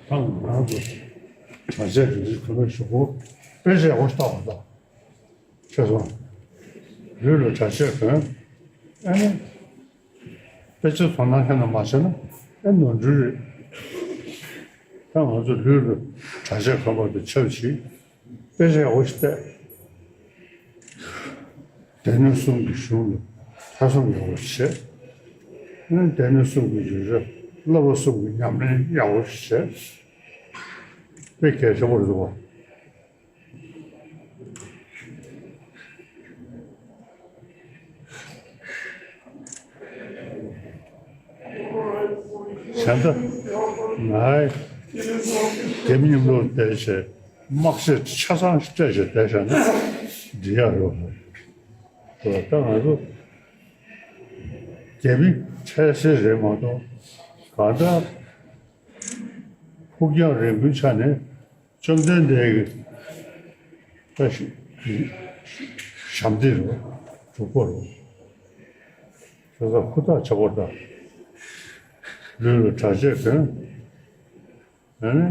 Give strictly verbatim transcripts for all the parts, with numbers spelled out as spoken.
ད་ང་རང་ཚོ་གྲྭ་ཆས་དེ་ཚོའི་ཐོག་ལ་ཞུ་སྒོ་དཔེ་ཆ་ཡག་པོ་ཞིག་བཏགས་པ་དང་། ཤེས་སོང་། ལུས་ལ་གྲྭ་ཆས་གོན། ཨ་ནི། དཔེ་ཆ་དོ་སྣང་ཁྱོན་ནས་མ་བྱས་ན་ཨེ་ནོར་འཁྲུལ་རེད། ད་ང་ཚོ་ལུས་ལ་གྲྭ་ཆས་གོན་པ་དང་ཆབས་ཅིག་དཔེ་ཆ་ཡག་པོ་ཞིག་བལྟས། སྡེ་སྣོད་གསུམ་གྱི་གཞུང་ལ་ཐོས་བསམ་ཡག་པོ་བྱས། ཨ་ནི་སྡེ་སྣོད་གསུམ་གྱི་བརྗོད་བྱ་བསླབ་པ་གསུམ་གྱི་ཉམས་ལེན་ཡག་པོ་ཞིག་བྱས། དཔེ་གལ་ཆེན་པོ་རེད་འདུག་པ། བྱས་ཙང་ང་རྒྱ་མི་མཉམ་དུ་བསྡད་བྱས་དམག་ཆས་ཆ་ཚང་སྤྲད་བྱས་བསྡད་བཞག་ན་འགྲིག་ཡག་རེད་པ། ད་ང་ཚོ་རྒྱ་མི་འཕྲལ་སེལ་རེད་མ་གཏོགས་གང་ལྟར་ཕུགས་རྒྱང་རིང་པོའི་ཆ་ནས། བཅོམ་ལྡན་འདས་ཀྱི་བཀའ་ཞབས་འདེགས་རུ་གྲུབ་པ་རུ། ཁྱོད་ཚོ་ཧུར་ཐག་བྱེད་དགོས་ད། ལུས་ལ་གྲྭ་ཆས་གོན། ཨ་ནི་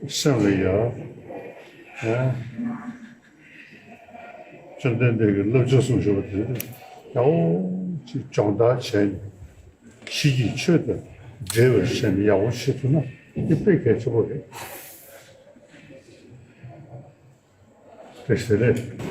སེམས་ལ་ཡ། ཨ། བཅོམ་ལྡན་འདས་ཀྱི་བསླབ་བྱ་གསུངས་བཞག་པ་དེ་ཡག་པོ་ཅིག་སྦྱོང་བརྡར་བྱས་ནས་ཕྱི་རྒྱལ་ཆོས་དང་འབྲེལ་བ་བྱས་ནས་ཡག་པོ་བྱེད་ཐུབ་ན་དེ་དཔེ་གལ་ཆེན་པོ་རེད། དེ་ཟེར་རེད།